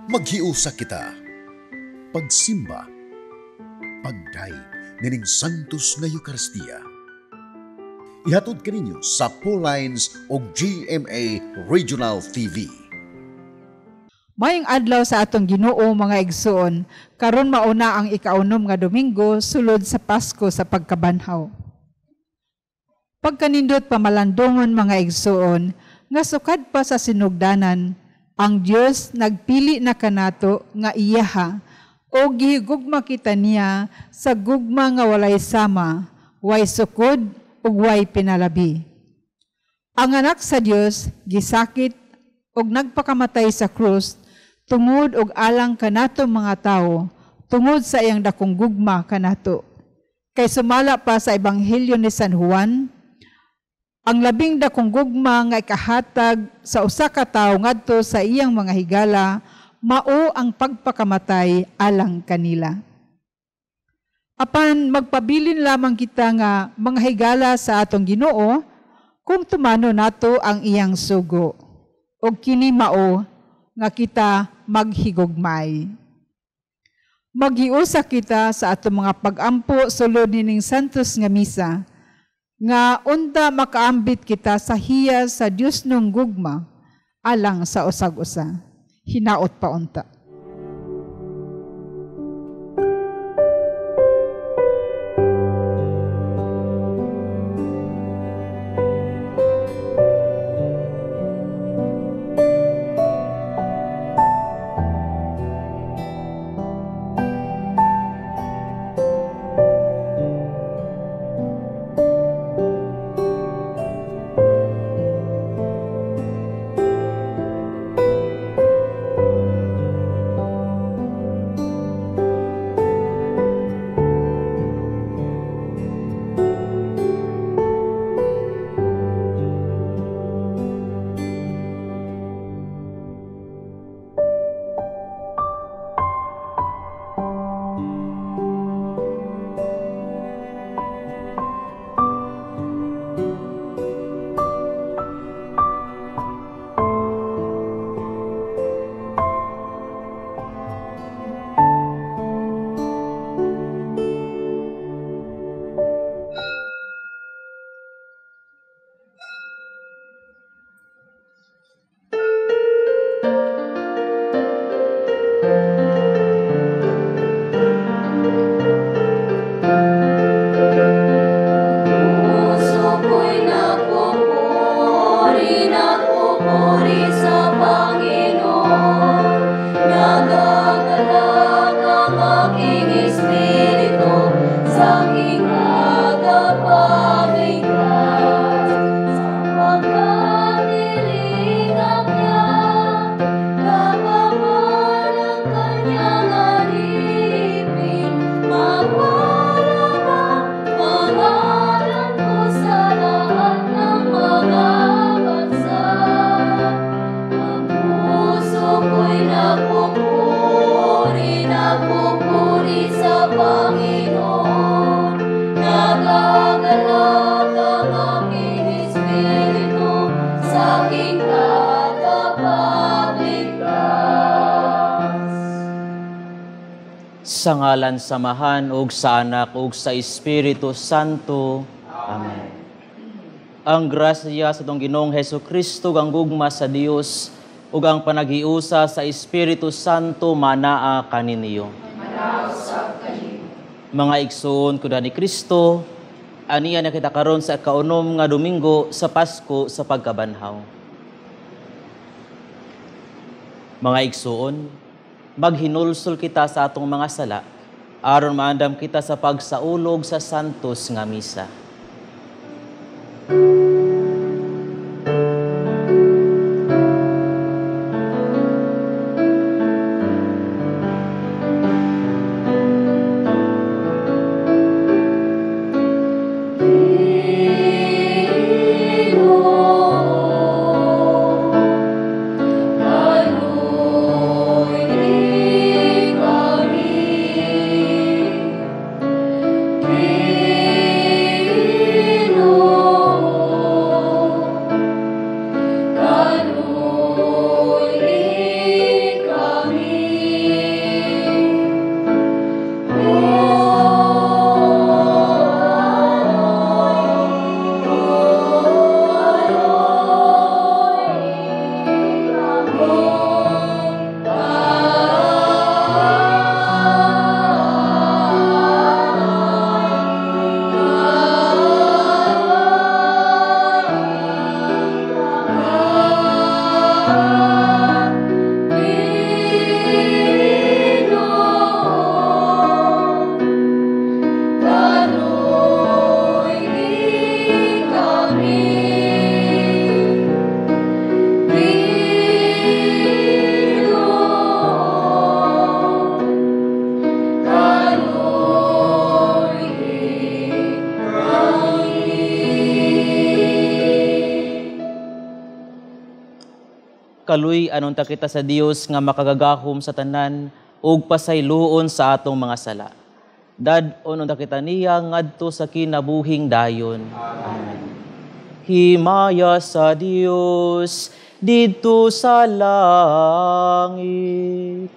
Maghiusa kita. Pagsimba. Pagdayeg nining Santos nga Eucharistia. Ihatod kaninyo sa Lines o GMA Regional TV. Maayong adlaw sa atong Ginoo, mga igsoon. Karon mauna ang ikaunom nga Domingo sulod sa Pasko sa pagkabanhaw. Pagkanindot pamalandungon, mga igsoon, nga sukad pa sa sinugdanan, ang Dios nagpili na kanato nga iyaha o gihigugma kita niya sa gugma nga walay sama, way sukod ug way pinalabi. Ang anak sa Dios gisakit ug nagpakamatay sa krus tungod og alang kanato mga tawo, tungod sa iyang dakong gugma kanato. Kay sumala pa sa Ebanghelyo ni San Juan, ang labing dakong gugma nga ikahatag sa usa ka tawo ngadto sa iyang mga higala mao ang pagpakamatay alang kanila. Apan magpabilin lamang kita nga mga higala sa atong Ginoo kung tumano nato ang iyang sugo. Og kini mao nga kita maghigugmay. Maghiusa kita sa atong mga pagampo sulod nining Santos nga Misa, nga unta makaambit kita sa hiya sa Dios nung gugma alang sa usag-usa. Hinaot pa unta. Sa ngalan sa Amahan ug sa Anak ug sa Espiritu Santo. Amen. Ang grasya sa atong Ginoong Hesukristo, ang gugma sa Dios ug ang panaghiusa sa Espiritu Santo manaa kaninyo. Mga igsoon kuda ni Kristo, aniya na kita karon sa kaunom nga Domingo sa Pasko sa pagkabanhaw. Mga igsoon, maghinulsol kita sa atong mga sala, aron maandam kita sa pagsaulog sa Santos nga Misa. Kami. Kaluy-an unta kita sa Dios nga makagagahom sa tanan ug pasayloon sa atong mga sala. Dad-on unta kita niya ngadto sa kinabuhing dayon. Amen. Himaya sa Dios didto sa langit.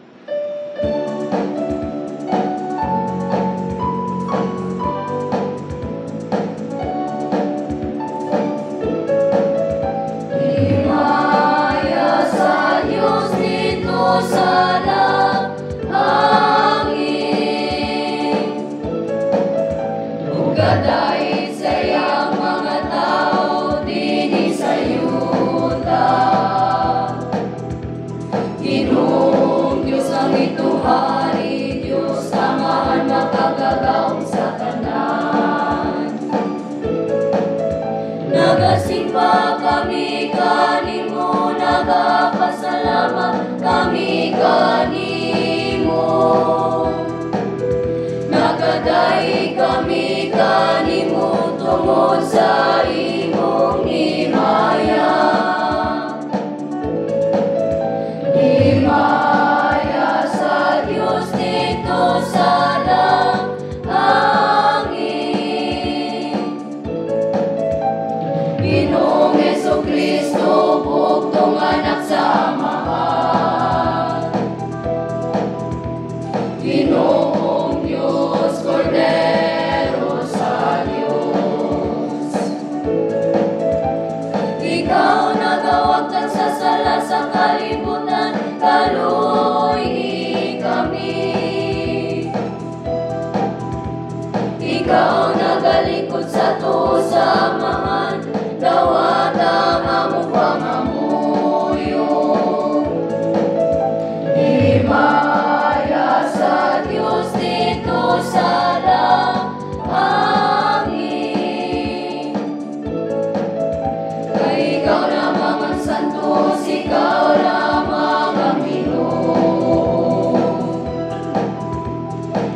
Himaya sa Dios didto sa langit. Ug kadait sa iyang mga tao dinhi sa yuta. Ginoong Dios ang ituhari, Dios Amahan makagagahom sa tanan. Nagasimba kami kanimo, nagapasalamat kami kanimo. Nagadaig kami kanimo tungod sa imong himaya. Himaya sa Dios didto sa langit. Ginoong Hesukristo, bugtong anak sa Amahan. Ginoong Dios, Kordero sa Dios. Ikaw nagawagtang sa sala sa kalibutan, kaluoy kami. Ikaw nagalikod sa tuo sa Amahan, dawata ang among pangamuyo. Himaya sa Dios didto sa langit. Kay ikaw lamang ang santos, ikaw lamang ang Ginoo.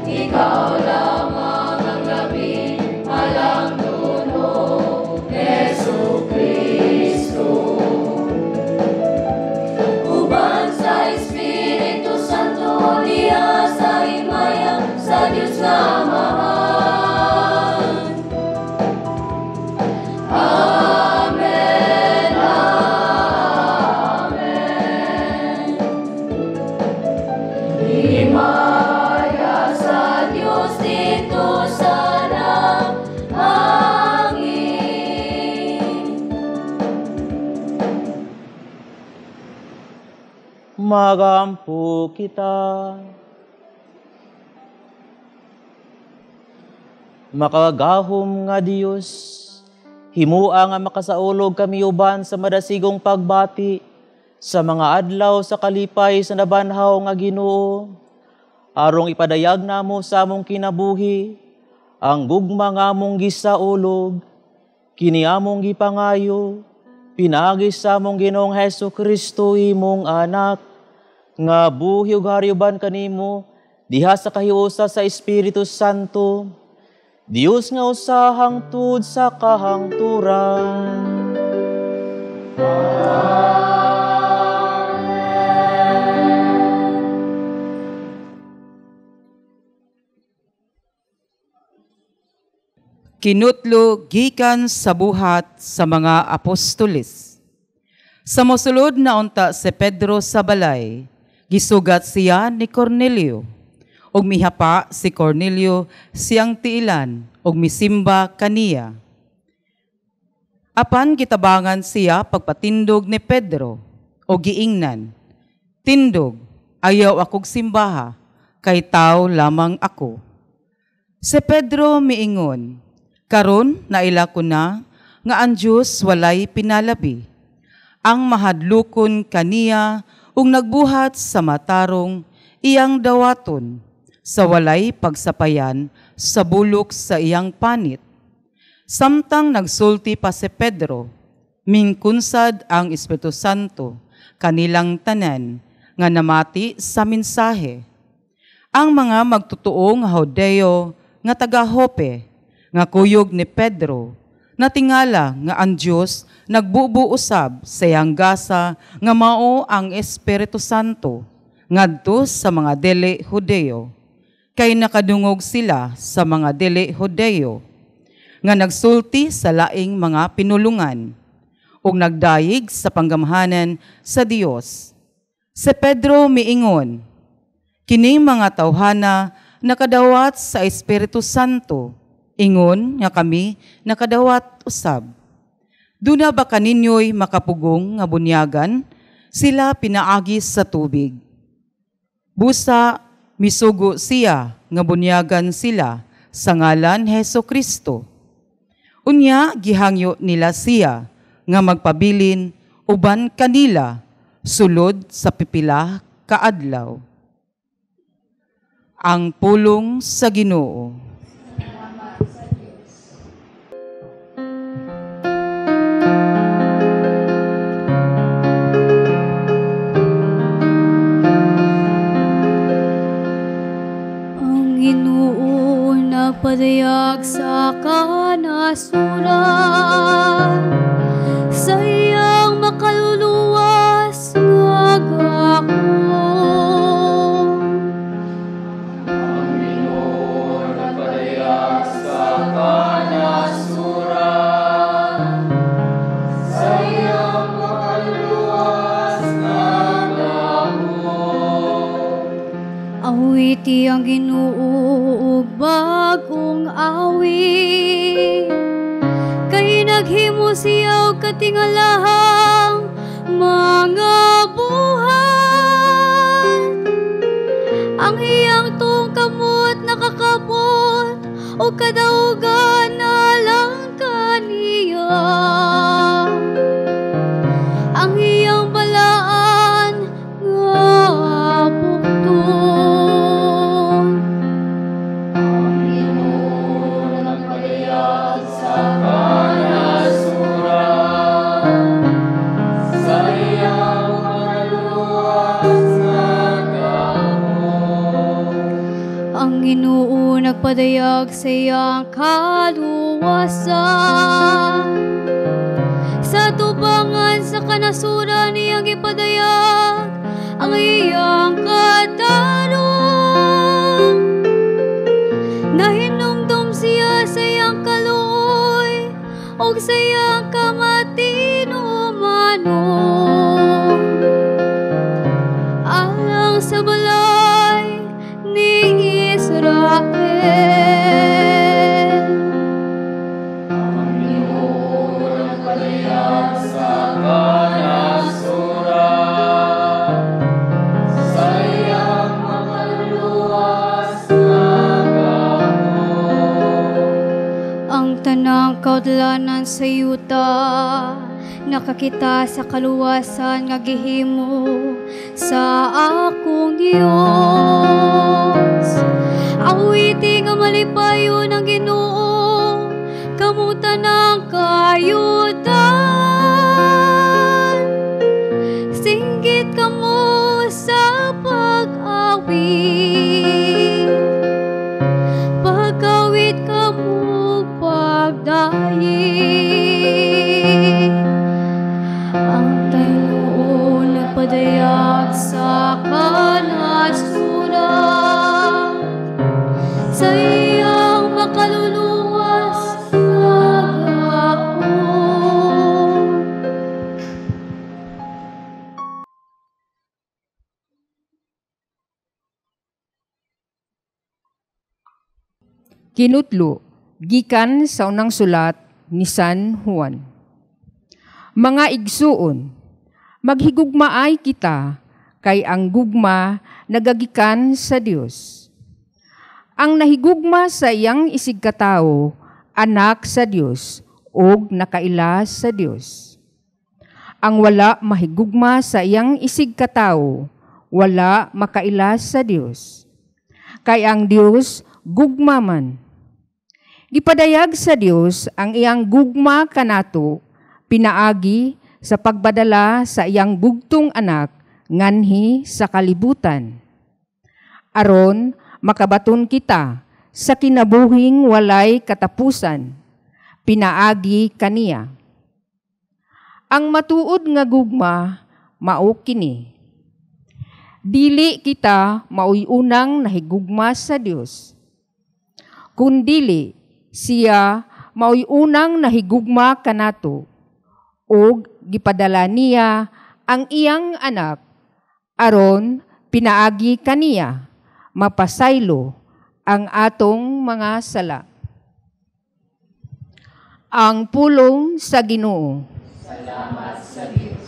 Ikaw lamang ang labi, alang duno, Jesu Cristo. Uban sa Espiritu Santo, diha sa himaya sa Dios nga Amahan. Amen. Amen. Himaya sa Dios didto sa langit. Magampo kita. Makagahom nga Dios, himua nga makasaulog kami uban sa madasigong pagbati sa mga adlaw sa kalipay sa nabanhaw nga Ginoo. Arong ipadayag namo sa among kinabuhi ang gugma nga among gisaulog, kini among gipangayo, pinaagi sa among Ginoong Hesus Kristo imong anak, nga buhi ug hari uban kanimo diha sa kahiusa sa Espiritu Santo, Dios nga usa hangtod sa kahangturan. Amen. Kinutlo gikan sa buhat sa mga apostoles. Sa mosulod na unta si Pedro sa balay, gisugat siya ni Cornelio. Ug mihapa si Cornelio siyang tiilan ug misimba kaniya. Apan gitabangan siya pagpatindog ni Pedro o giingnan, "Tindog, ayaw akog simbaha, kay tao lamang ako." Si Pedro miingon, "Karon naila ko na nga ang Dios walay pinalabi. Ang mahadlokon kaniya ug nagbuhat sa matarong iyang dawaton, sa walay pagsapayan sa bulok sa iyang panit." Samtang nagsulti pa si Pedro, mingkunsad ang Espiritu Santo kanilang tanan nga namati sa mensahe. Ang mga magtutuo nga Hudeo nga taga Jope nga kuyog ni Pedro, Natingala nga ang Dios nagbubo usab sa iyang gasa nga mao ang Espiritu Santo ngadto sa mga dili Hudeo. Kay nakadungog sila sa mga dili Hudeo nga nagsulti sa laing mga pinulungan ug nagdayeg sa panggamhanan sa Dios. Si Pedro miingon, kining mga tawhana nakadawat sa Espiritu Santo, ingon nga kami nakadawat usab. Duna ba kaninyo'y makapugong nga bunyagan, sila pinaagi sa tubig. Busa misugo siya nga bunyagan sila sa ngalan Heso Kristo. Unya gihangyo nila siya nga magpabilin uban kanila sulod sa pipila ka adlaw. Ang pulong sa Ginoo. Ang Ginoo nagpadayag sa kanasuran sa iyang makaluluwas nga gahom. Ang Ginoo nagpadayag sa kanasuran sa iyang makaluluwas nga gahom. Awiti ang Ginoo og bag-ong awit, kay naghimo siya og katingalahang mga buhat. Ang iyang tuong kamot nakakabot og kadaugan alang kaniya. Ang iyang balaan nga bukton. Ang Ginoo nagpadayag sa kanasuran sa iyang makaluluwas nga gahom. Ang Ginoo nagpadayag sa iyang kaluwasan sa tubangan sa kanasuran iyang ipadayag ang iyang katarong. Nahinumdum siya sa iyang kaluoy ug sa iyang kamatinumanon alang sa balay ni Israel. Ang Ginoo nagpadayag sa kanasuran sa iyang makaluluwas nga gahom. Ang tanang kaudlanan sa yuta nakakita sa kaluwasan nga gihimo sa akong Dios. Awiti nga malipayon ang Ginoo, kamong tanang kayutan. Singgit kamo sa pag-awit, pag-awit kamo pagdayi. Ang Ginoo nagpadayag sa kanasuran sa iyang makaluluwas nga gahom. Kinutlo, gikan sa unang sulat ni San Juan. Mga igsuon, maghigugmaay kita, kay ang gugma nagagikan sa Dios. Ang nahigugma sa iyang isigkatawo, anak sa Dios, ug nakaila sa Dios. Ang wala mahigugma sa iyang isigkatawo, wala makaila sa Dios. Kay ang Dios gugma man. Gipadayag sa Dios ang iyang gugma kanato pinaagi sa pagbadala sa iyang bugtong anak nganhi sa kalibutan. Aron makabaton kita sa kinabuhing walay katapusan, Pinaagi kaniya. Ang matuod nga gugma mao kini. Dili kita maoy unang nahigugma sa Dios. Kun dili siya maoy unang nahigugma kanato ug gipadala niya ang iyang anak aron pinaagi kaniya mapasaylo ang atong mga sala. Ang pulong sa Ginoo. Salamat sa Dios.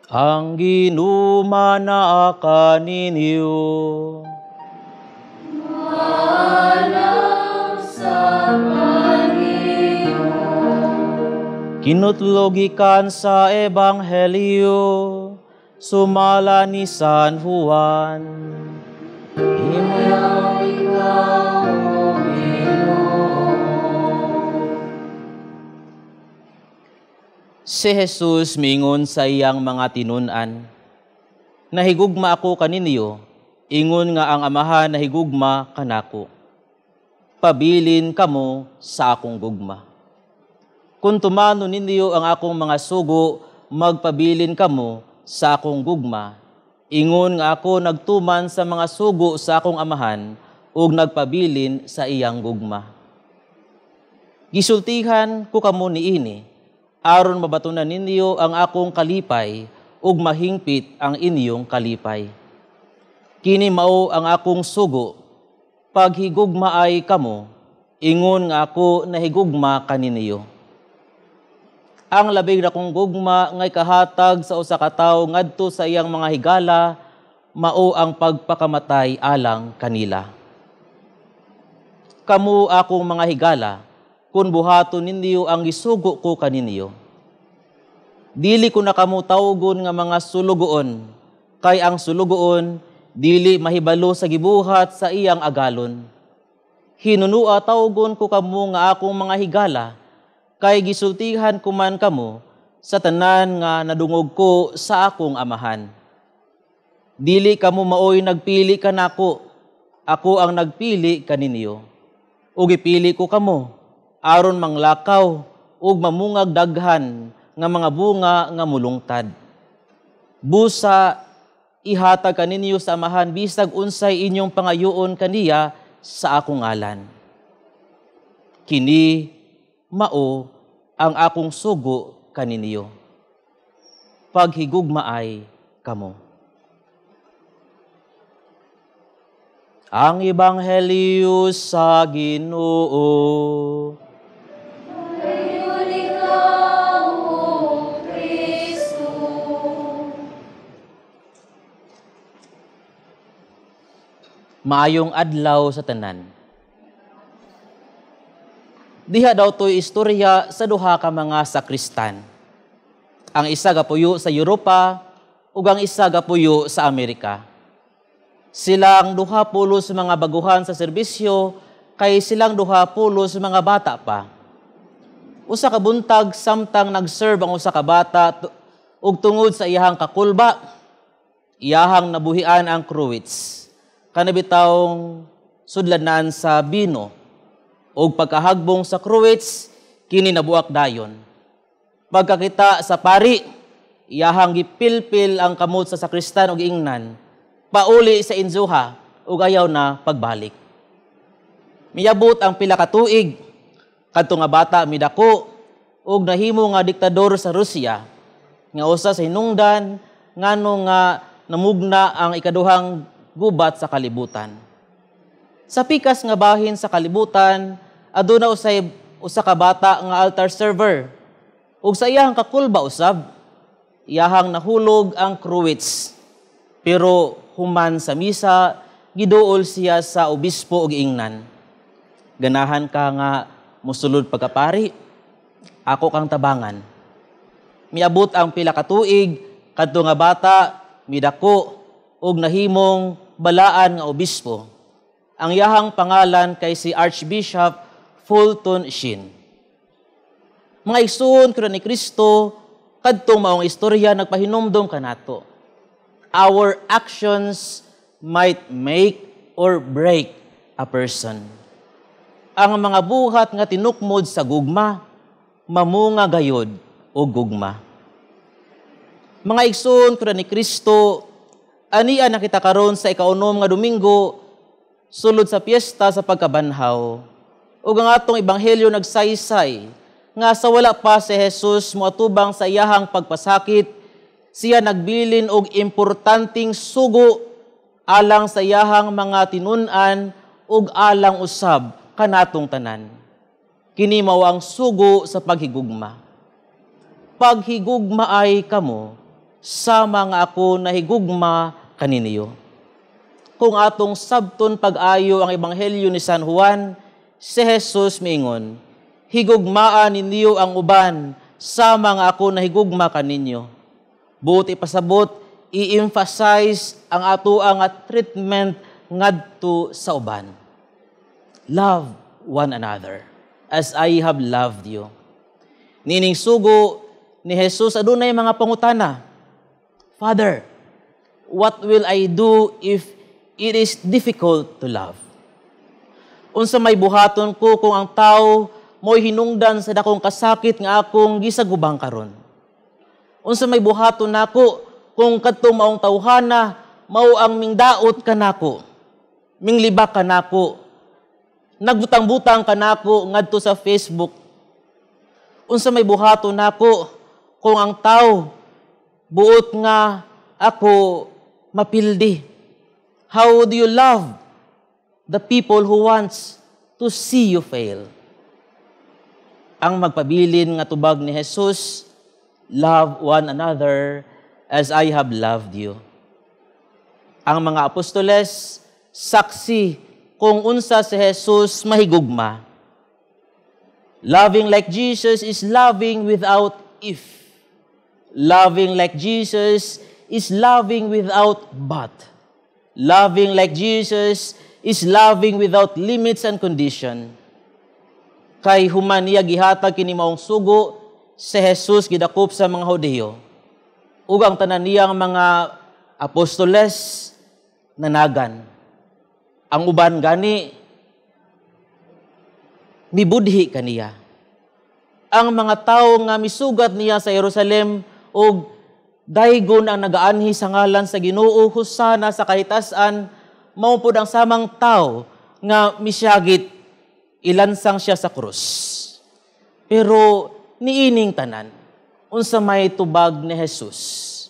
Ang Ginoo naa kaninyo. Manang sa kanimo. Kinutlogikan sa Ebanghelyo sumala ni San Juan. Himayaw ikaw, O Ginoo. Si Jesus mingon sa iyang mga tinun-an, nahigugma ako kaninyo, ingon nga ang Amahan nahigugma kanako. Pabilin kamo sa akong gugma. Kung tumano ninyo ang akong mga sugo, magpabilin kamo sa akong gugma. Ingon nga ako nagtuman sa mga sugo sa akong Amahan ug nagpabilin sa iyang gugma. Gisultihan ko kamo niini, aron mabatunan ninyo ang akong kalipay ug mahingpit ang inyong kalipay. Kini mao ang akong sugo, paghigugmaay kamo, ingon nga ako nahigugma kaninyo. Ang labing dakong gugma ngay kahatag sa usa ka tawo ngadto sa iyang mga higala, mao ang pagpakamatay alang kanila. Kamo akong mga higala, kun buhaton ninyo ang gisugo ko kaninyo. Dili ko na kamo tawgon nga mga sulugoon, kay ang sulugoon dili mahibalo sa gibuhat sa iyang agalon. Hinunua tawgon ko kamo nga akong mga higala, kay gisultihan ko man kamo sa tanan nga nadungog ko sa akong Amahan. Dili kamo maoy nagpili kanako, ako ang nagpili kaninyo. Ug gipili ko kamo aron manglakaw ug mamungag daghan nga mga bunga nga mulungtad. Busa ihatag kaninyo sa Amahan bisag unsay inyong pangayoon kaniya sa akong ngalan. Kini mao ang akong sugo kaninyo. Paghigugmaay kamo. Ang Ebanghelyo sa Ginoo. Dayon ikaw, O Kristo. Maayong adlaw sa tanan. Diha daw to'y istorya sa duha ka mga sakristan. Ang isa gapuyo sa Europa ug ang isa gapuyo sa Amerika. Silang duha pulos mga baguhan sa serbisyo kay silang duha pulos mga bata pa. Usa ka buntag samtang nagserve ang usa ka bata ug tungod sa iyahang kakulba, iyahang nabuhian ang cruwits. Kanabitawng sudlanan sa bino Og pagkahagbong sa cruets, kini nabuak dayon. Pagkakita sa pari, iyahang gipilpil ang kamot sa sakristan og ingnan, pauli sa inzuha ug ayaw na pagbalik. Miyabot ang pila ka tuig, kadto nga bata midako ug nahimo nga diktador sa Rusya, nga usa sa hinungdan ngano nga namugna ang ikaduhang gubat sa kalibutan. Sa pikas nga bahin sa kalibutan, aduna usay usa ka bata nga altar server. Ug sa iyahang kakulba usab, iyahang nahulog ang cruets. Pero human sa misa, giduol siya sa obispo og ingnan, "Ganahan ka nga mosulod pagkapari? Ako kang tabangan." Miabot ang pila ka tuig, kadto nga bata midako og nahimong balaan nga obispo. Ang iyahang pangalan kay si Archbishop Fulton Sheen. Mga igsoon ko ni Kristo, kadtong maong istorya nagpahinumdom kanato. Our actions might make or break a person. Ang mga buhat nga tinukmod sa gugma, mamunga gayod o gugma. Mga igsoon ko ni Kristo, ania na kita karon sa ikaunom nga Domingo sulod sa piyesta sa pagkabanhaw. Ug ang atong ebanghelyo nagsaysay nga sa wala pa si Jesus moatubang sa iyahang pagpasakit, siya nagbilin og importanteng sugo alang sa iyahang mga tinun-an ug alang usab kanatong tanan. Kini mao ang sugo sa paghigugma. "Paghigugma ay kamo, sama nga ako nahigugma kaninyo." Kung atong sabton pag-ayo ang ebanghelyo ni San Juan, si Jesus miingon, "Higugmaa ninyo ang uban, sama nga ako nahigugma kaninyo." Buot ipasabot, i-emphasize ang ato nga treatment ngadto sa uban. Love one another as I have loved you. Nining sugo ni Jesus, adunay mga pangutana. "Father, what will I do if it is difficult to love? Unsa may buhaton ko kung ang tao mo'y hinungdan sa dakong kasakit nga akong gisagubang karon? Unsa may buhaton nako kung kadtong maong tawhana mao ang mingdaot kanako, minglibak kanako, nagbutang-butang kanako ngadto sa Facebook? Unsa may buhaton nako kung ang tao buot nga ako mapildi? How do you love the people who wants to see you fail?" Ang magpabilin nga tubag ni Jesus, "Love one another as I have loved you." Ang mga apostoles, saksi kung unsa si Jesus mahigugma. Loving like Jesus is loving without if. Loving like Jesus is loving without but. Loving like Jesus is loving without limits and condition. Kay human niya gihatag kini maong sugo, si Jesus gidakop sa mga Hudiyo. Ug ang tanan niyang mga apostoles nanagan. Ang uban gani mibudhi kaniya. Ang mga tawo nga misugat niya sa Jerusalem og "Daygon ang nagaanhi sa ngalan sa Ginoo, hosana sa kahitasan," mao pud ang samang tawo nga misyagit ilansang siya sa krus. Pero niining tanan, unsa may tubag ni Jesus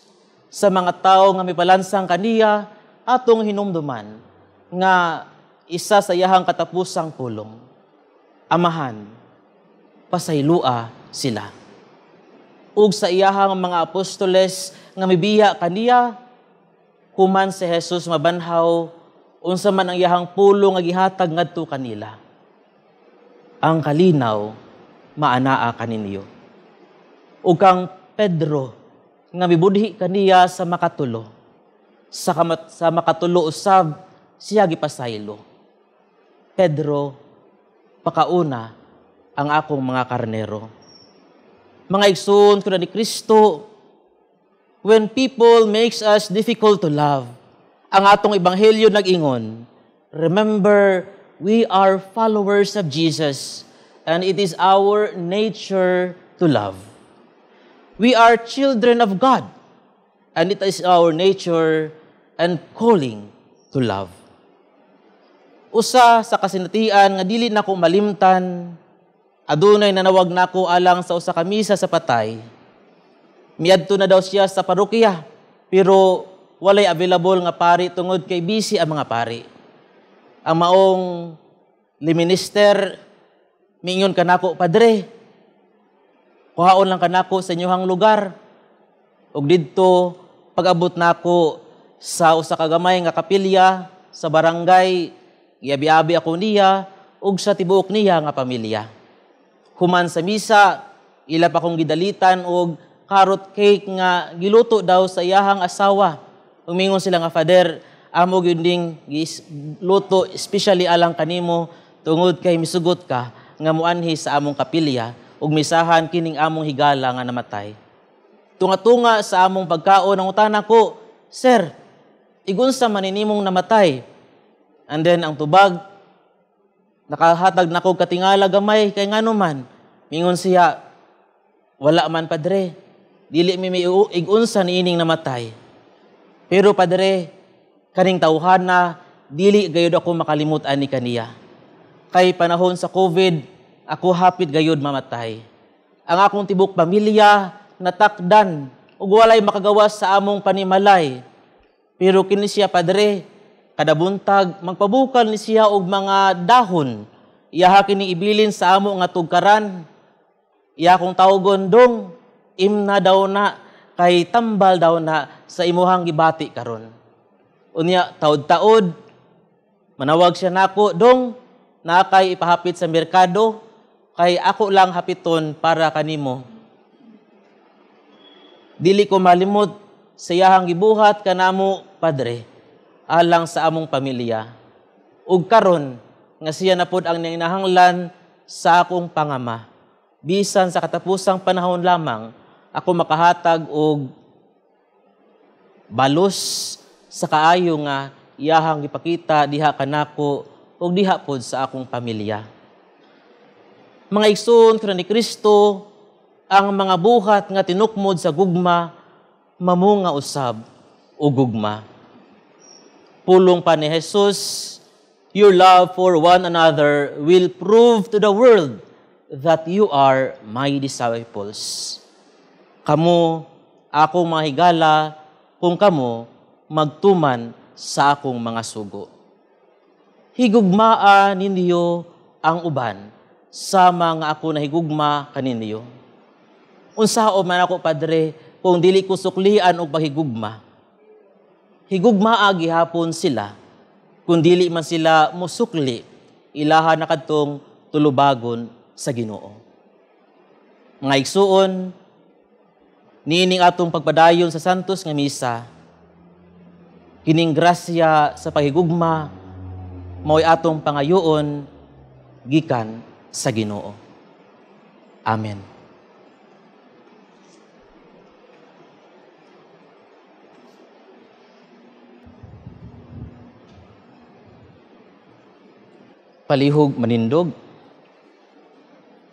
sa mga tawo nga mipalansang kaniya? Atong hinumduman nga isa sa iyahang katapusang pulong, "Amahan, pasaylua sila." Ug sa iyahang mga apostoles nga mibiya kaniya, human si Jesus mabanhaw, unsa man ang iyahang pulong nga gihatag ngadto kanila? "Ang kalinaw maanaa kaninyo." Ug kang Pedro nga mibudhi kaniya sa makatulo, sa makatulo usab siya gipasaylo. "Pedro, pakauna ang akong mga karnero." Mga igsoon ko na ni Kristo, when people makes us difficult to love, ang atong ebanghelyo nag-ingon, remember We are followers of Jesus, and it is our nature to love. We are children of God, and it is our nature and calling to love. Usa sa kasinatian nga dili nako malimtan, adunay nanawag nako alang sa usa ka misa sa patay. Miadto na daw siya sa parokya, pero walay available nga pari tungod kay busy ang mga pari. Ang maong liminister, miingon kanako, "Padre, kuhaon lang kanako sa inyuhang lugar." Ug didto pag-abot nako sa usa ka gamay nga kapilya sa barangay, giabi-abi ako niya ug sa tibuok niya nga pamilya. Human sa misa, ila pa kong gidalitan og carrot cake nga giluto daw sa iyahang asawa. Umingon sila nga, "Father, amo gyud ning luto especially alang kanimo tungod kay misugot ka nga muanhi sa among kapilya ug misahan kining among higala nga namatay." Tunga-tunga sa among pagkaon ang utana ko, "Sir, igunsa man nimong namatay?" And then ang tubag, nakahatag nako katingala gamay kay ngano man. Mingon siya, "Wala man, Padre, dili mi igunsa niining namatay. Pero Padre, kaning tawhana dili gayud ako makalimot ani kaniya. Kay panahon sa COVID, ako hapit gayud mamatay. Ang akong tibok pamilya natakdan ug walay makagawas sa among panimalay. Pero kini siya, Padre, kada buntag magpabukal ni siya og mga dahon. Iyaha kini ibilin sa amo nga tugkaran. Iya akong tawgon, dong, imna daw na, kay tambal daw na sa imuhang gibati karon." Unya taod-taod manawag siya nako, "Dong, nakay ipahapit sa merkado, kay ako lang hapiton para kanimo." Dili ko malimot sa iyahang gibuhat kanamo, Padre, alang sa among pamilya. Ug karon nga siya na pod ang nanginahanglan sa akong pangama, bisan sa katapusang panahon lamang ako makahatag og balos sa kaayo nga iyahang gipakita diha kanako ug diha pod sa akong pamilya. Mga igsoon ni Kristo, ang mga buhat nga tinukmod sa gugma mamunga usab og gugma. Pulong pa ni Jesus, "Your love for one another will prove to the world that you are my disciples." Kamo, akong mga higala, kung kamo magtuman sa akong mga sugo. Higugmaa ninyo ang uban, sama nga ako nahigugma kaninyo. Unsao man ako, Padre, kung dili ko suklian og paghigugma? Higugmaa gihapon sila, kung dili man sila musukli, ilaha na kadtong tulubagon sa Ginoo. Mga igsuon, niining atong pagpadayon sa Santos nga Misa, kining grasya sa paghigugma mao'y atong pangayoon gikan sa Ginoo. Amen. Palihog manindog.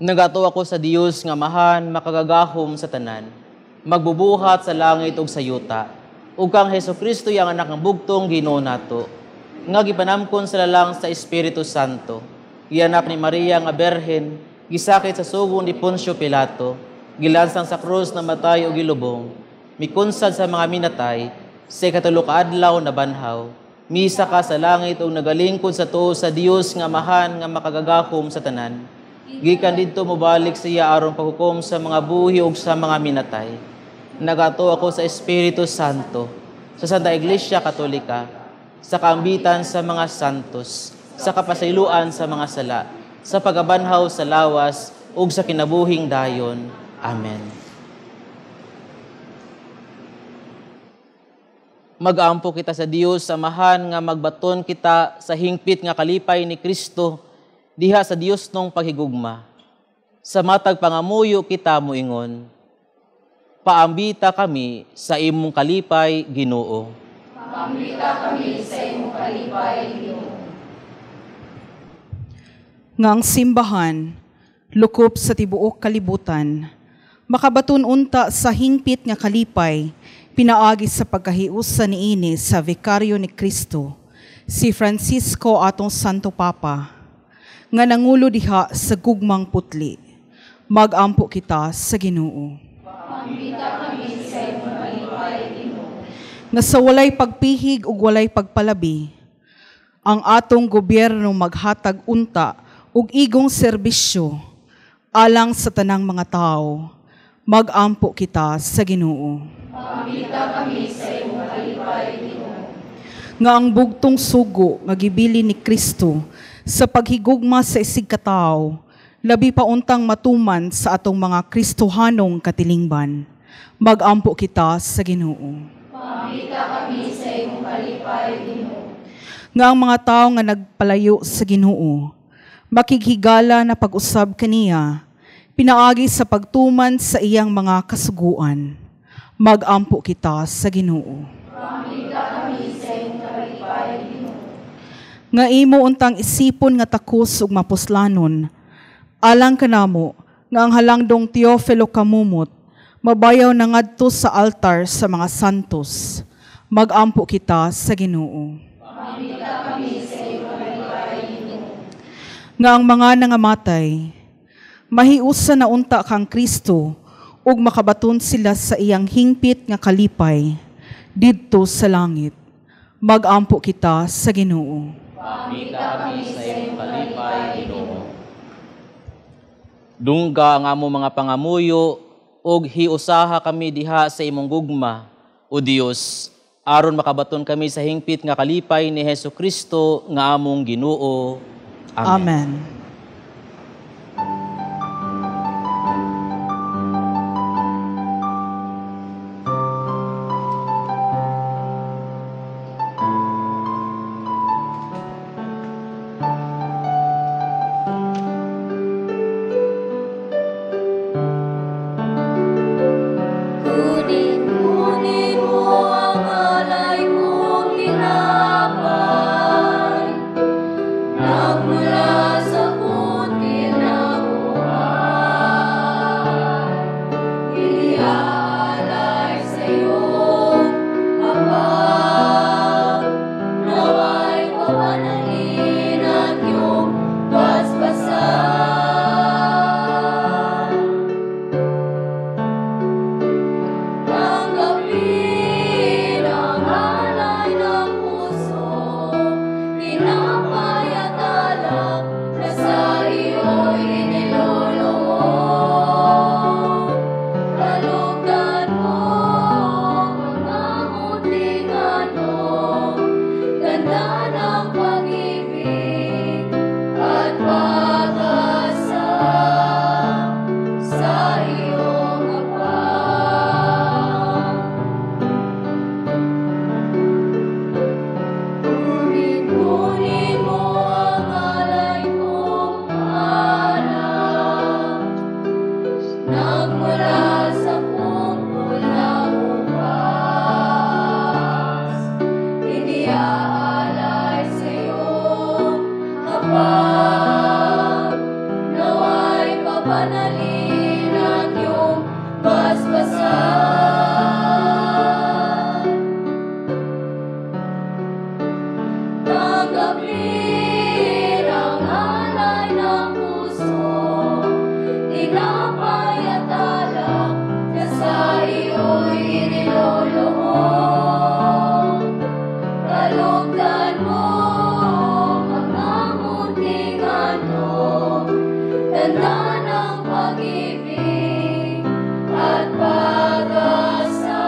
Nagatuo ako sa Dios nga Amahan makagagahom sa tanan, magbubuhat sa langit ug sa yuta, ug kang Hesukristo yang anak ng bugtong Ginoo nato, nga gipanamkon sa lalang sa Espiritu Santo, gianak ni Maria nga Berhen, gisakit sa sugo ni Poncio Pilato, gilansang sa krus namatay ug gilubong, mikunsad sa mga minatay, sa ikatulo ka adlaw nabanhaw, misa ka sa langit ug nagalingkod sa tuo sa Dios nga Amahan nga makagagahom sa tanan. Gikan didto mobalik siya aron paghukom sa mga buhi ug sa mga minatay. Nagatuo ako sa Espiritu Santo, sa Santa Iglesia Katolika, sa kaambitan sa mga santos, sa kapasayloan sa mga sala, sa pagabanhaw sa lawas ug sa kinabuhing dayon. Amen. Mag-ampo kita sa Dios, Amahan nga magbaton kita sa hingpit nga kalipay ni Kristo diha sa Dios nung paghigugma. Sa matag pangamuyo kita moingon, paambita kami sa imong kalipay, Ginoo. Paambita kami sa imong kalipay, Ginoo. Nga ang simbahan, lukop sa tibuok kalibutan, makabaton unta sa hingpit nga kalipay, pinaagi sa pagkahiusa niini sa vikaryo ni Kristo, si Francisco atong Santo Papa, nga nangulo diha sa gugmang putli. Magampo kita sa Ginoo. Pambita kami sa imong kalipay, Ginoo. Nga sa walay pagpihig ug walay pagpalabi, ang atong gobyerno maghatag unta ug igong serbisyo alang sa tanang mga tao. Magampo kita sa Ginoo. Pambita kami sa imong kalipay, Ginoo. Nga ang bugtong sugo nga gibili ni Kristo sa paghigugma sa isig katawo, labi pa untang matuman sa atong mga Kristohanong katilingban. Magampo kita sa Ginoo. Pambita kami sa imong kalipay, Ginoo. Nga ang mga tao nga nagpalayo sa Ginoo, makighigala na pag-usab kaniya, pinaagi sa pagtuman sa iyang mga kasuguan. Magampo kita sa Ginoo. Pambita kami sa imong kalipay, Ginoo. Nga imo untang isipon nga takos ug mapuslanon, alang kanamo nga ang halangdong Teofilo Camomot mabayaw na ngadto sa altar sa mga santos. Magampo kita sa Ginoo. Pambita kami sa imong kalipay, Ginoo. Nga ang mga nangamatay mahiusa na unta kang Kristo ug makabaton sila sa iyang hingpit nga kalipay didto sa langit. Magampo kita sa Ginoo. Pambita kami sa imong kalipay, Ginoo. Dungga ang among mga pangamuyo ug hiusaha kami diha sa imong gugma, o Dios, aron makabaton kami sa hingpit nga kalipay ni Hesus Kristo nga among Ginoo. Amen. Amen. Kunin mo ang alay kong tinapay, nagmula sa kunti na buhay. Inialay sa iyong hapag, naway papanalin at iyong basbasan. Tanggapin ang alay ng puso, tinapay at alak na sa iyo'y iniluluhog. Talugdan mo mga munting handog, tanda ng pag-ibig at pag-asa sa iyong hapag. Kunin mo ang alay kong alak, nagmula sa pungkol na ubas. Iniaalay sa iyong hapag, naway papanalin at iyong basbasan. Tanggapin ang alay ng puso, tinapay at alak na sa iyo'y iniluluhog. Talugdan mo mga munting handog, tanda ng pag-ibig at pag-asa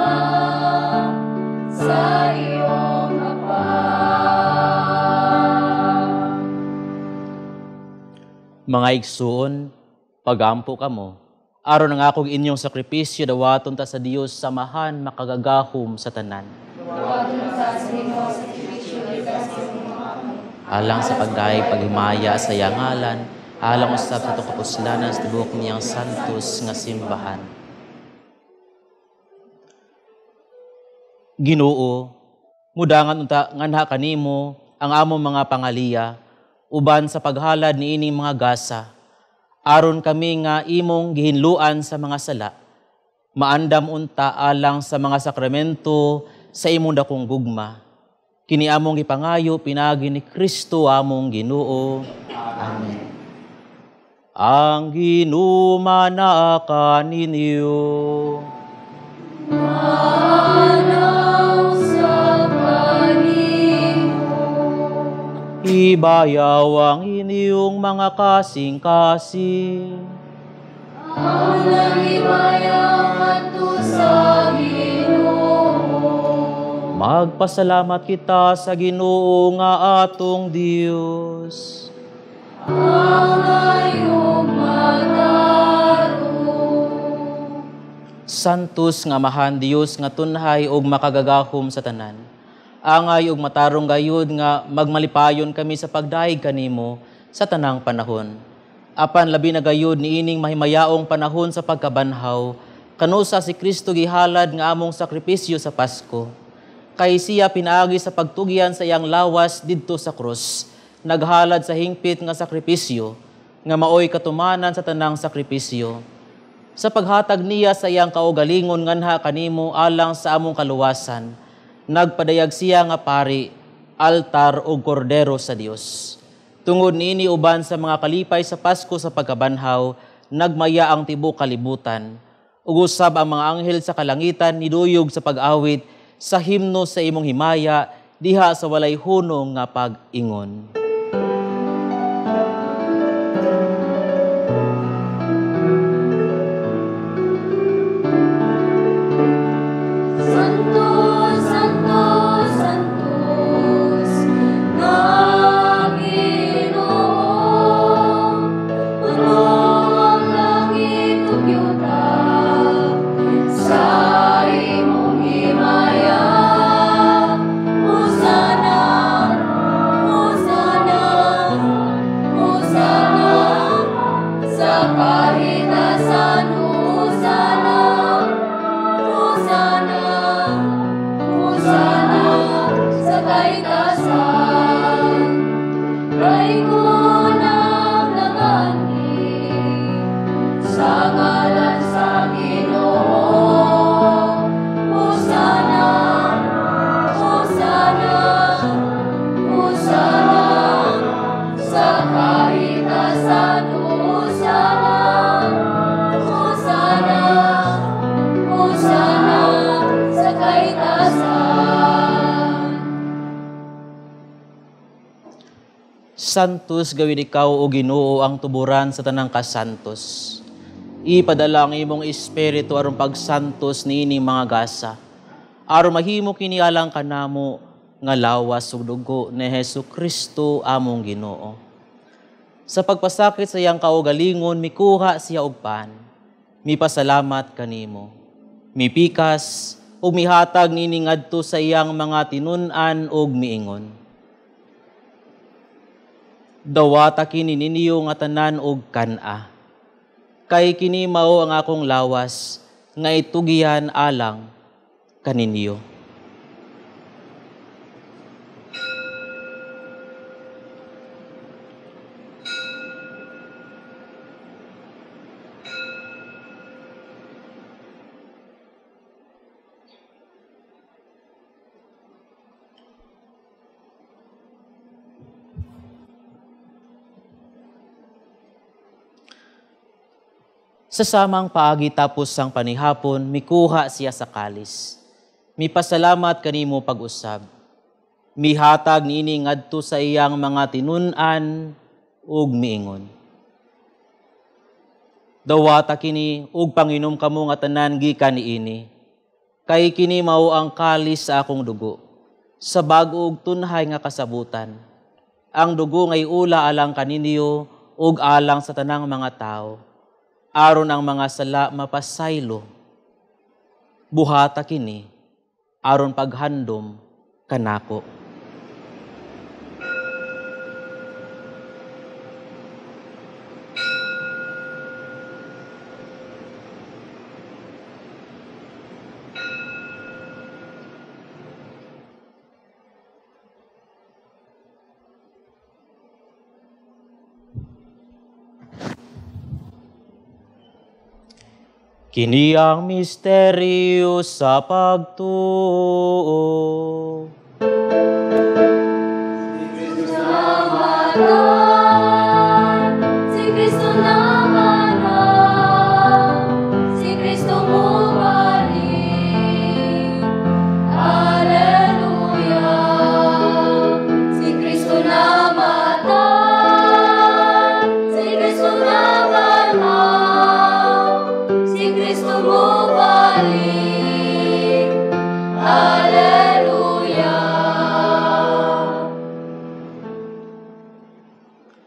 sa iyong hapag. Mga igsuon, pagampo kamo, aron ang akong inyong sakripisyo dawaton ta sa Dios samahan makagagahom sa tanan. Alang sa pagdayeg paghimaya sa iyang ngalan, alang usab sa atong kapuslanan sa tibuok niyang santos nga simbahan. Ginoo, mudangan unta nganha kanimo ang among mga pangaliya, uban sa paghalad niining mga gasa, aron kami nga imong gihinluan sa mga sala, maandam unta alang sa mga sakramento sa imong dakong gugma. Kini among gipangayo pinaagi ni Kristo among Ginoo. Amen. Ang Ginoo manaa kaninyo. Manaw sa kanimo. Ibayaw ang inyong mga kasing-kasing. Ang nagibayaw ngadto sa Ginoo. Magpasalamat kita sa Ginoo nga atong Dios. Santos nga Amahan Dios nga tunhay og makagagahom sa tanan. Angay og matarong gayud nga magmalipayon kami sa pagdayeg kanimo sa tanang panahon. Apan labi na gayud niining mahimayaong panahon sa pagkabanhaw, kanusa si Kristo gihalad nga among sakripisyo sa Pasko. Kay siya pinaagi sa pagtugyan sa iyang lawas didto sa krus, naghalad sa hingpit nga sakripisyo, nga maoy katumanan sa tanang sakripisyo. Sa paghatag niya sa iyang kaugalingon nganha kanimo alang sa among kaluwasan, nagpadayag siya nga pari, altar ug kordero sa Dios. Tungod niini uban sa mga kalipay sa Pasko sa pagkabanhaw, nagmaya ang tibuok kalibutan. Ug usab ang mga anghel sa kalangitan niduyog sa pag-awit sa himno sa imong himaya diha sa walay hunong nga pag-ingon. Santos gawin ikaw o Ginoo ang tuburan sa tanang kasantos. Ipadala ang imong espiritu aron pagsantos niining mga gasa. Aron mahimo kini alang kanamo nga lawas ug dugo ni Hesus Kristo among Ginoo. Sa pagpasakit sa iyang kaugalingon mikuha siya og pan. Mipasalamat kanimo. Mipikas ug mihatag niini ngadto sa iyang mga tinun-an ug miingon. Dawata kini ninyo nga tanan og kan-a. Kay kini mao ang akong lawas nga itugihan alang kaninyo. Sa samang paagi tapos sang panihapon, mikuha siya sa kalis. Mipasalamat kanimo pag-usab. Mihatag niini ngadto sa iyang mga tinun-an ug miingon. Dawata kini ug panginom kamo nga tanan gikan niini. Kay kini mao ang kalis sa akong dugo, sa bag-o ug tunhay nga kasabutan. Ang dugo ngay ula alang kaninyo ug alang sa tanang mga tawo. Aron ang mga sala mapasaylo. Buhata kini, aron paghandom kanako. Kini ang misteryo sa pagtuo. Si Kristo namanang, si Kristo mubalik. Alleluia. Si Kristo namatay, si Kristo nabanhaw, si Kristo mubalik. Alleluia.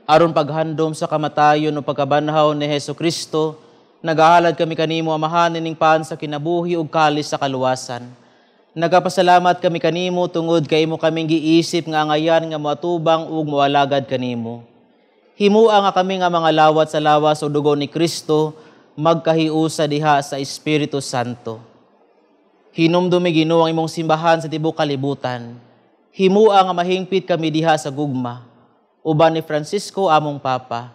Aron paghandom sa kamatayon o pagkabanhaw ni Hesus Kristo, nagahalad kami kanimo, Amahan, ining pan sa kinabuhi ug kalis sa kaluwasan. Nagapasalamat kami kanimo tungod kay imo kaming giisip nga angayan nga moatubang ug moalagad kanimo. Himua nga kami nga mga lawat sa lawas o dugo ni Kristo magkahiusa diha sa Espiritu Santo. Hinumdumi, Ginoo, ang imong simbahan sa tibuok kalibutan. Himua nga mahingpit kami diha sa gugma. Uban ni Francisco among Papa,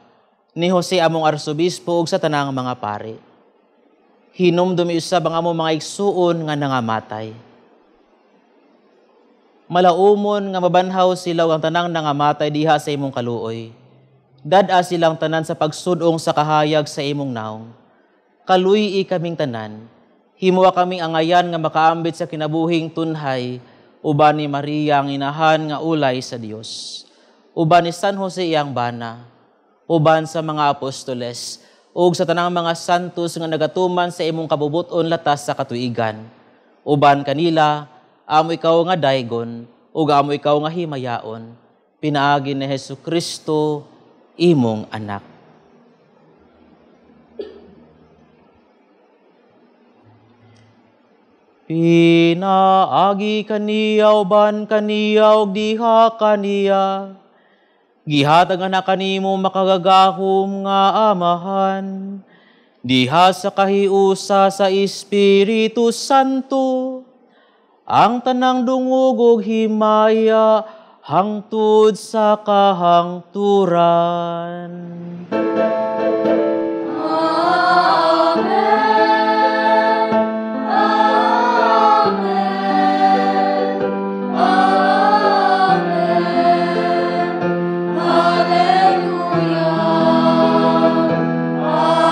ni Jose among Arsobispo ug sa tanang mga pari. Hinumdumi usab ang among mga igsuon nga nangamatay. Malaumon nga mabanhaw sila ug ang tanang nangamatay diha sa imong kaluoy. Dad-a silang tanan sa pagsudong sa kahayag sa imong naong. Kaluy-i kaming tanan. Himua kaming angayan nga makaambit sa kinabuhing tunhay, uban ni Maria ang inahan nga ulay sa Dios. Uban ni San Jose iyang bana, uban sa mga apostoles, ug sa tanang mga santos nga nagatuman sa imong kabubuton latas sa katuigan. Uban kanila, amo ikaw nga daygon, ug amo ikaw nga himayaon, pinaagi ni Hesus Kristo, imong anak. Pinaagi kaniya, uban kaniya, ug diha kaniya, gihatag na kanimo makagagahom nga Amahan, diha sa kahiusa sa Espiritu Santo, ang tanang dungog ug himaya hangtod sa kahangturan. Amen. Amen. Amen. Alleluia. Amen.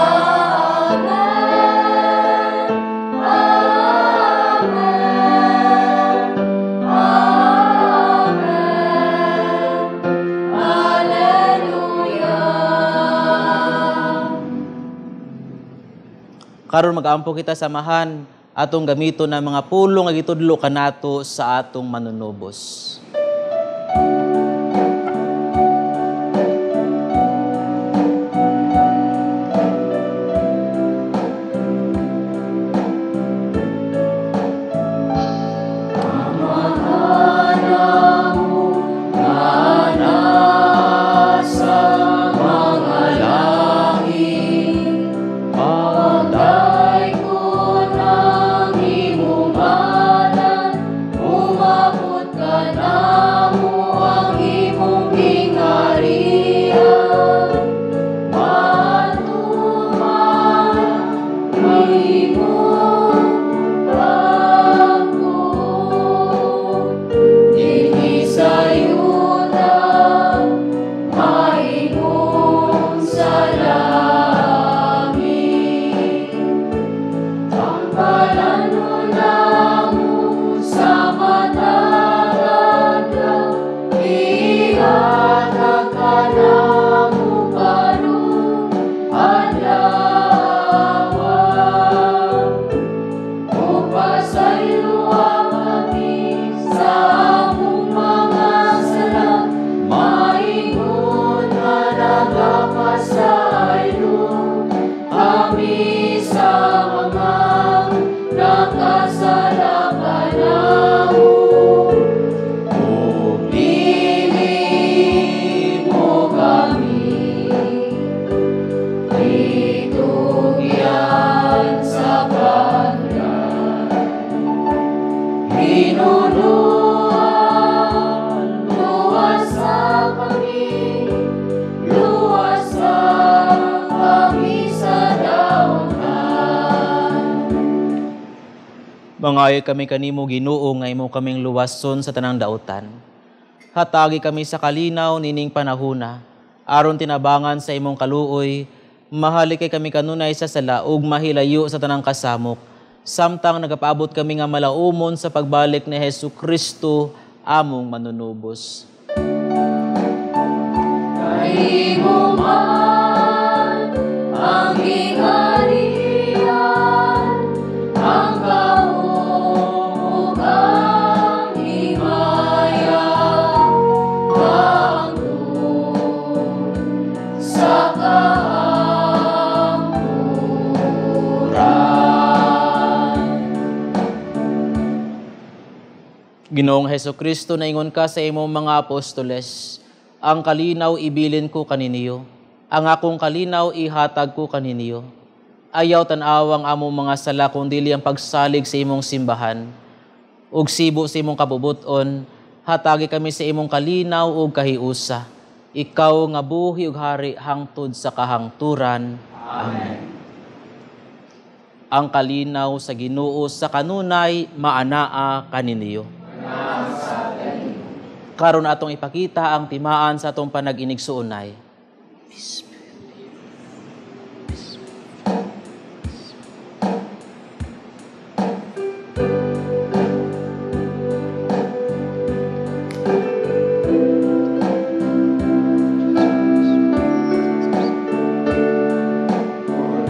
Amen. Amen. Alleluia. Karon mag-ampo kita samahan atong gamiton ang mga pulong nga gitudlo kanato sa atong manunubos. Pagday ko ng imong ngalan, umabot ka na. Mangayo kami kanimo Ginoo nga imo kaming luwason sa tanang dautan. Hatagi kami sa kalinaw nining panahuna, aron tinabangan sa imong kaluoy, mahalikay kami kanunay sa sala ug mahilayo sa tanang kasamok, samtang nagapaabot kami nga malaumon sa pagbalik ni Hesus Kristo among manunubos. Kanimo man ang gingharian, ang kaong ug ang himaya, hangtod sa kahangturan. Ginoong Hesukristo, naingon ka sa imong mga apostoles, ang kalinaw ibilin ko kaninyo, ang akong kalinaw ihatag ko kaninyo. Ayaw tan-awang among mga sala kung dili ang pagsalig sa imong simbahan. Ug sibo sa imong kabubuton, hatagi kami sa imong kalinaw ug kahiusa. Ikaw nga buhi ug hari hangtod sa kahangturan. Amen. Ang kalinaw sa Ginoo sa kanunay maanaa kaninyo. Karon atong ipakita ang timaan sa atong panag-inigsuonay. Peace. Peace.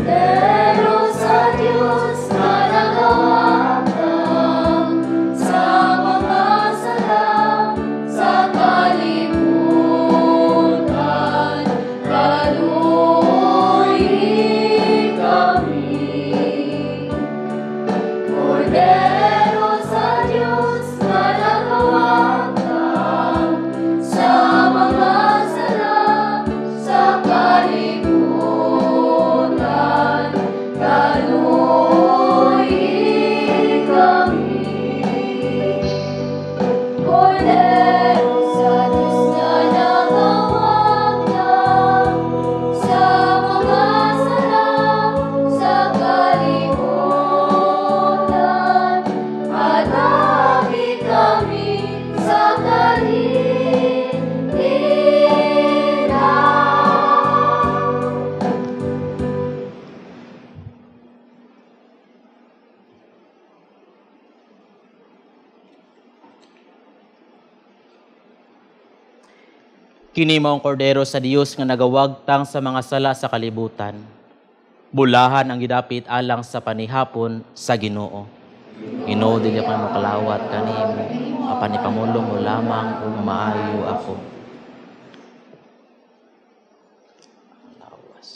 Pero sa Diyos na nagawatan sa mga sala sa kalibutan, kaluoy kami. Kordero sa Diyos na nagawatan sa mga sala sa kalibutan, kaluoy kami. Kordero sa Diyos na nagawatan sa mga sala sa kalibutan, hatagi kami sa kalinaw. Kini mao ang kordero sa Dios nga nagawagtang sa mga sala sa kalibutan. Bulahan ang gidapit alang sa panihapon sa Ginoo. Ginoo, dili ako makalawat kanimo, apan ipamulong mo lamang ug maayo ako. Lawas.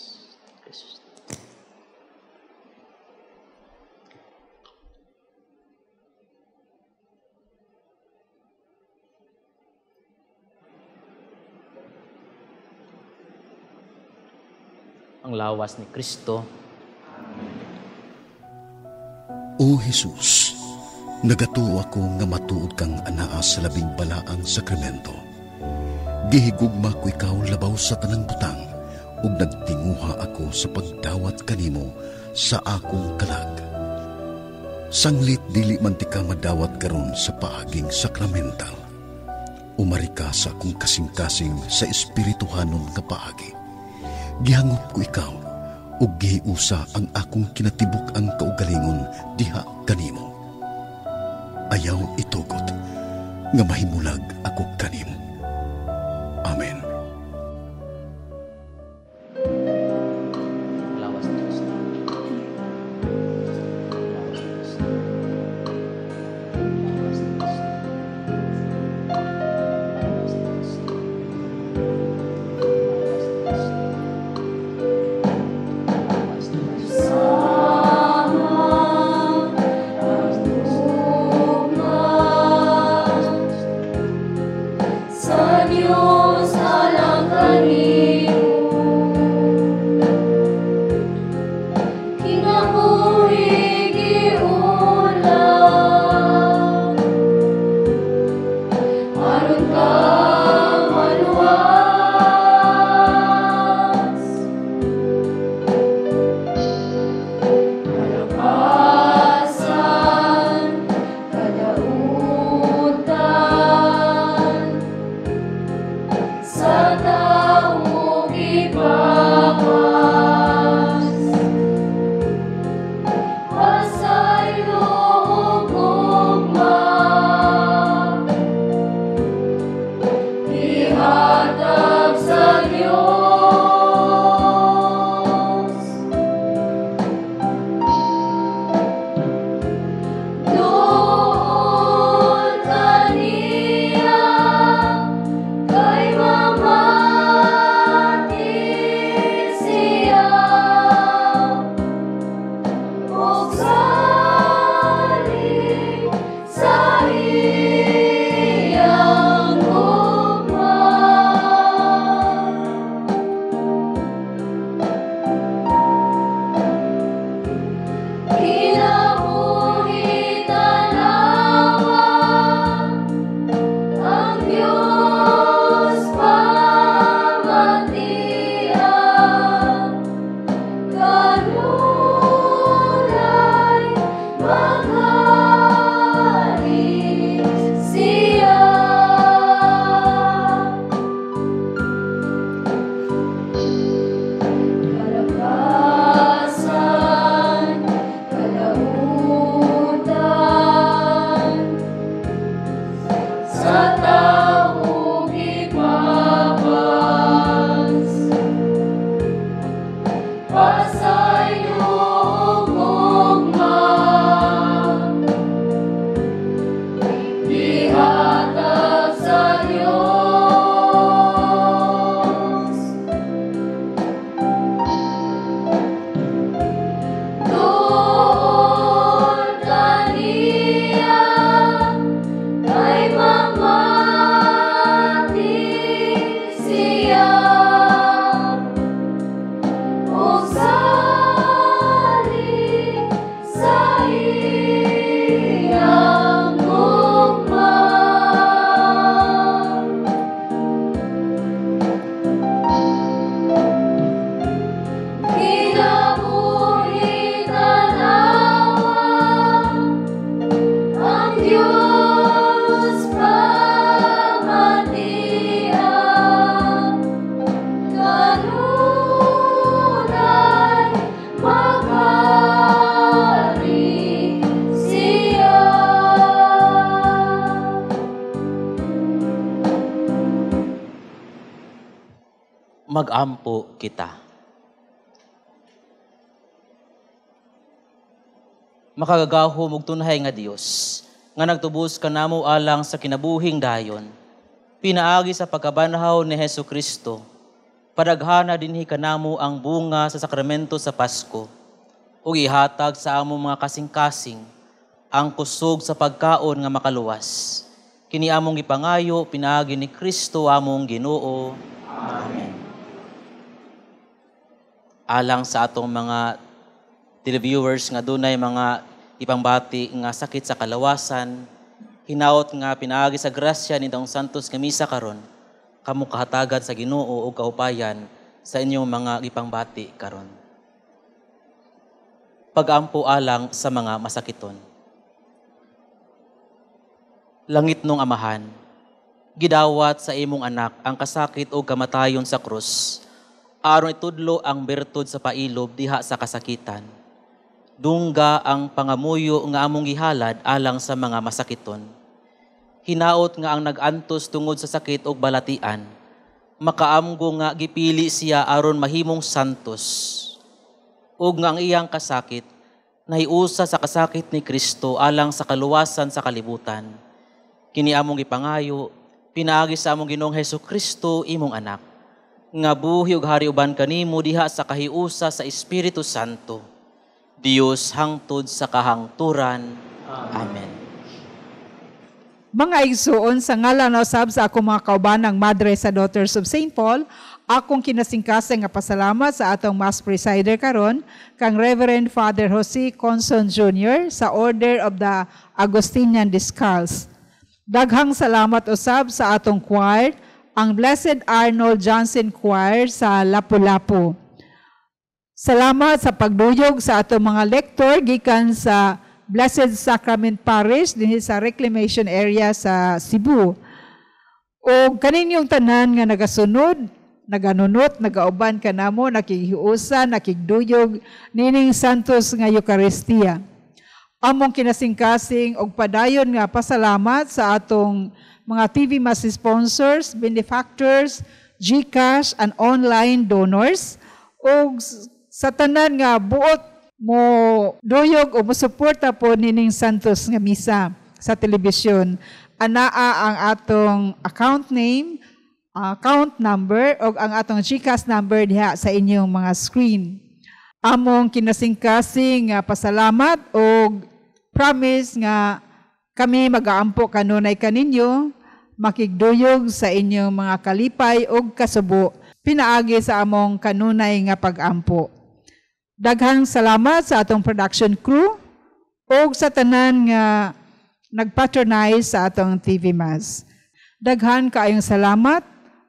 Jesus. Ang lawas ni Kristo. O Jesus, nagatuo ako nga matuod kang anaa sa labing balaang sakramento. Gihigugma ko ikaw labaw sa tanang butang, ug nagtinguha ako sa pagdawat kanimo sa akong kalag. Sanglit dili man ti ka madawat karon sa paaging sakramental. Umari ka sa akong kasing-kasing sa espirituhanon nga paagi. Gihangop ko ikaw, ug gihiusa ang akong kinatibuk ang kaugalingon diha kanimo. Ayaw itugot nga mahimulag ako kanimo. Amen. Lawas ni Kristo. Lawas ni Kristo. Lawas ni Kristo. Lawas ni Kristo. Lawas ni Kristo. Lawas ni Kristo. Sama Lawas ni Kristo. ugma sa Diyos alang kanimo, kinabuhi giulam, aron ka maluwas. Kalapasan Gihatag sa Dios. Duol kaniya kay mamati siya ug salig sa iyang gugma. Kinabuhi tanawa ang Dios pamatian, kanunay maghari siya. Kalakasan, kalautan, sa tawo gipapas, pasaylo ug gugma, gihatag sa Dios. Duol kaniya kay mamati siya ug salig sa iyang gugma. Kinabuhi tanawa ang Dios pamatian, kanunay maghari siya. Magampo kita. Makagagahom ug tunhay nga Dios, nga nagtubos kanamo alang sa kinabuhing dayon, pinaagi sa pagkabanhaw ni Hesus Kristo, padaghana dinhi kanamo ang bunga sa sakramento sa Pasko, ug ihatag sa among mga kasing-kasing ang kusog sa pagkaon nga makaluwas. Kini among gipangayo pinaagi ni Kristo among Ginoo. Amen. Alang sa atong mga televiewers nga dunay mga ipangbati nga sakit sa kalawasan, hinaot nga pinaagi sa grasya ni Daong Santos nga misa karon, kamo kahatagan sa Ginoo ug kaupayan sa inyong mga ipangbati karon. Pag-ampo alang sa mga masakiton. Langit nung Amahan, gidawat sa imong anak ang kasakit o kamatayon sa krus, aron itudlo ang bertud sa pailob diha sa kasakitan. Dungga ang pangamuyo nga among gihalad alang sa mga masakiton. Hinaot nga ang nag-antos tungod sa sakit og balatian, makaamgo nga gipili siya aron mahimong santos, ug nga ang iyang kasakit nahiusa sa kasakit ni Kristo alang sa kaluwasan sa kalibutan. Kini among gipangayo pinaagi sa among Ginoong Hesus Kristo imong anak, nga buhi ug hari uban kanimo diha sa kahiusa sa Espiritu Santo, Dios hangtod sa kahangturan. Amen. Mga igsuon, sa ngalan usab sa akong mga kaubanang Madre sa Daughters of St. Paul, akong kinasingkasing nga pasalamat sa atong Mass Presider karon, kang Reverend Father Jose Conson Jr. sa Order of the Agustinian Discalced. Daghang salamat usab sa atong choir, ang Blessed Arnold Johnson Choir sa Lapu-Lapu. Salamat sa pagduyog sa atong mga lektor gikan sa Blessed Sacrament Parish dinhi sa Reclamation Area sa Cebu. O kaninyong tanan nga nagasunod, naganunot, nagauban kanamo, nakikiusa, nakigduyog nining Santos nga Eucharistia. Among kinasingkasing og padayon nga pasalamat sa atong mga TV Mass sponsors, benefactors, GCash and online donors og sa tanan nga buot mo duyog o mosuporta po nining Santos nga Misa sa telebisyon. Anaa ang atong account name, account number o ang atong GCash number diha sa inyong mga screen. Among kinasingkasing nga pasalamat og promise nga kami magaampo kanunay kaninyo, makigduyog sa inyong mga kalipay og kasubo pinaagi sa among kanunay nga pag-ampo. Daghang salamat sa atong production crew ug sa tanan nga nagpatronize sa atong TV Mass. Daghan kaayong salamat,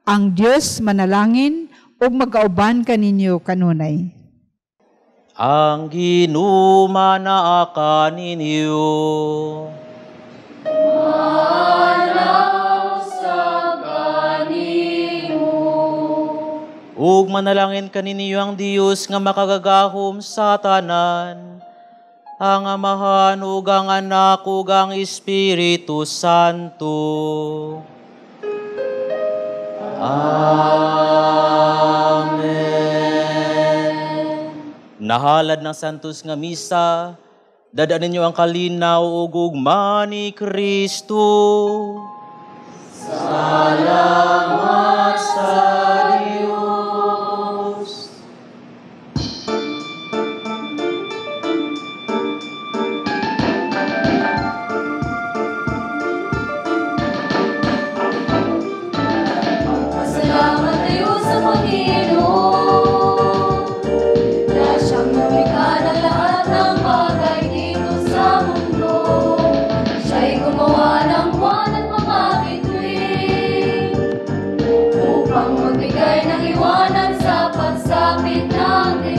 ang Dios manalangin ug magauban kaninyo kanunay. Ang Ginoo manaa kaninyo. Ug manalangin kaninyo ang Dios nga makagagahom sa tanan, ang Amahan ug ang Anak ug ang Espiritu Santo. Amen. Nahalad ng Santos nga Misa, dadaan ninyo ang kalinaw ug ugma ni Kristo. Salamat sa Dios. Pasalamat tayo sa Panginoon na siyang lumikha ng lahat ng bagay dito sa mundo. Siya'y gumawa ng buwan at mga bituin upang magbigay ng liwanag sa pagsapit ng dilim.